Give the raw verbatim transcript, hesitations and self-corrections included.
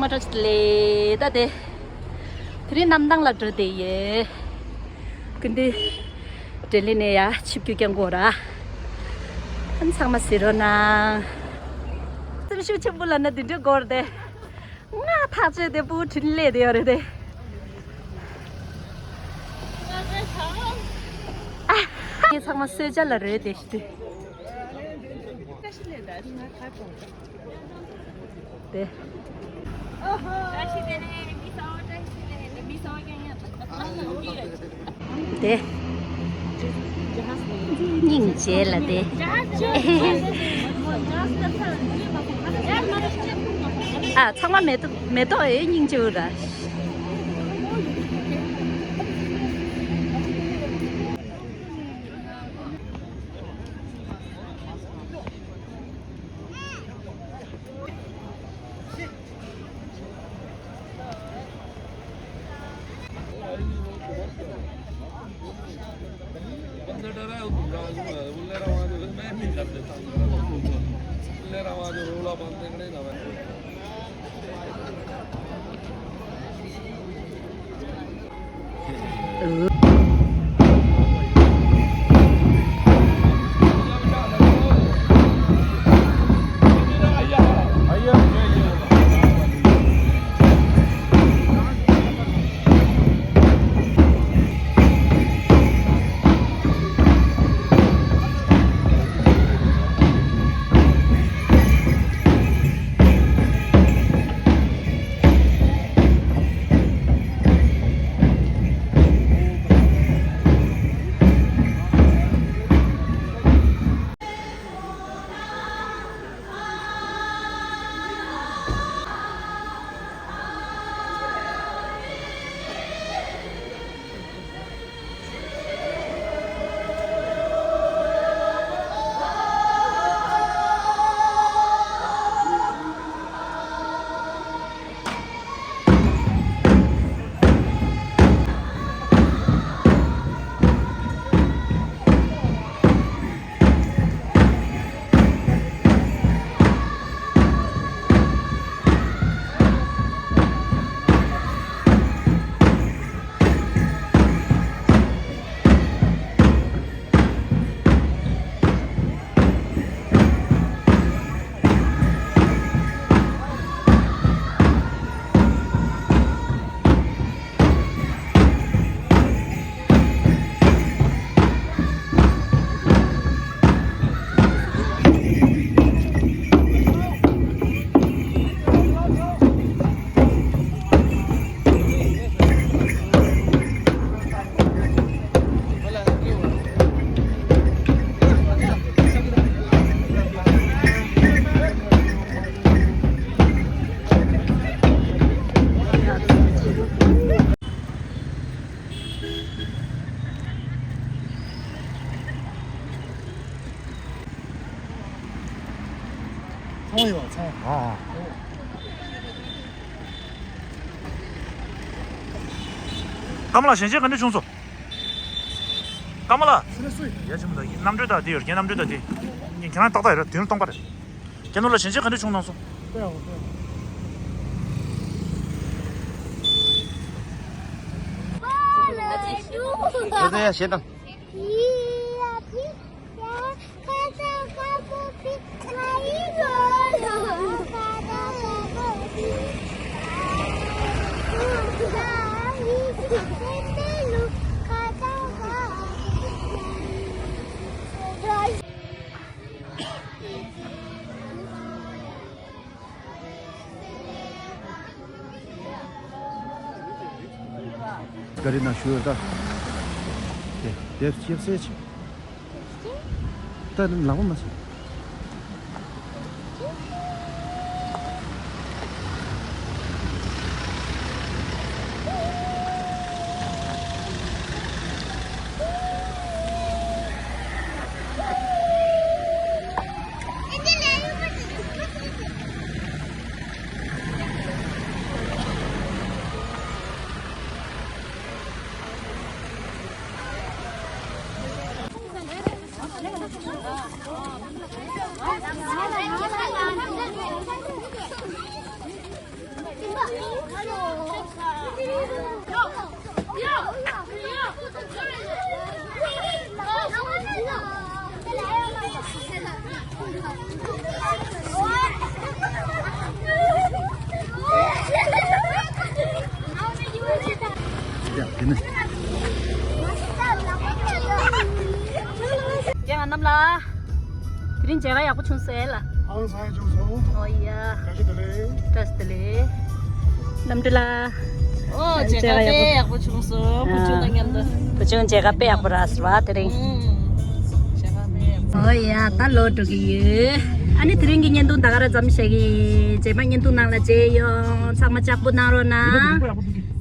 མོ་ཊ་ལས་ད་དེ། དེ་རིང་གནམ་ཐང་ལ་འགྲོ་བསྡད་ཡོད། སྐུ་མདུན་ལྡི་ལི་ནས་ཡར་ཆིབས་བསྒྱུར་བསྐྱང་དགོས་ར། ཨ་ནི་ཚང་མ་གཟིགས་རོགས་གནང་། སེམས་ཤུགས་ཆེན་པོ་ལབ་ན་འདི་འདྲ་དགོས་རེད་དེ། ང་ཐག་ཆོད་དེ་སྤུ་གུ་དྲིན་ལས་དེ་ཡོད་རེད་དེ། ངས་ཚང་མ་གསོལ་ཇ་ལ་རོལ་བསྡད་ཤི་དེ། དེ། དེ། སྙིང་རྗེ་ལ་དེ། ཨ་ཚང་མ་མེ་ཏོག་མེ་ཏོག་ཨེ་སྙིང་རྗེ་བོ་ར། ཚང་བ་ཡོད་ཚང་བ། ཨ་ཨ། ཀརྨ་ལགས་ཞལ་མཇལ་ག་འདྲ་བྱུང་སོང་། ཀརྨ་ལགས། ཡ་ཆེན་པོ་དག་གི་རྣམ་གྲོལ་དག་དེ་ཡོད་རྒན་རྣམ་གྲོལ་དག་དེ། ཁྱེད་རང་ཏག་ཏག་ཡོད་ར་དོན་སྟོང་པ་རེད། རྒན་ནོར་ལགས་ཞལ་མཇལ་ག་འདྲ་བྱུང་གནང་སོང་། ད་ད་ཡ་ཞེ་དང་། ག་རེ་ན་ཞུ་ཡོད་ད། དེ་དེབ་ཅེབ་སེ་ཆི། ད་ནི་ལག་པ་མ་ཆི། ལ། དེ་རིང་མཇལ་ཁ་ཡག་པོ་བྱུང་སོང་ཨེ་ལ། ཨང་སང་ཡག་བྱུང་སོང་། ཨོ་ཡ། བཀྲ་ཤིས་བདེ་ལེགས། བཀྲ་ཤིས་བདེ་ལེགས། རྣམ་གྲོལ་ལ། ཨོ་མཇལ་ཁ་དཔེ་ཡག་པོ་བྱུང་སོང་། བུ་ཆུང་དང་མཉམ་དུ། བུ་ཆུང་མཇལ་ཁ་དཔེ་ཡག་པོ་རག་སོང་བ་དེ་རིང་། ཨོ་ཡ། ད་ལོག་འགྲོ་གི་ཡོད། ཨ་ནི་དེ་རིང་གི་བརྙན་ཐུང་ད་ག་རང་མཚམས་བཞག་གི། རྗེས་མ་བརྙན་ཐུང་ནང་ལ་མཇལ་ཡོང་། ཚང་མ་ལྕགས་པོ་གནང་རོགས་གནང་།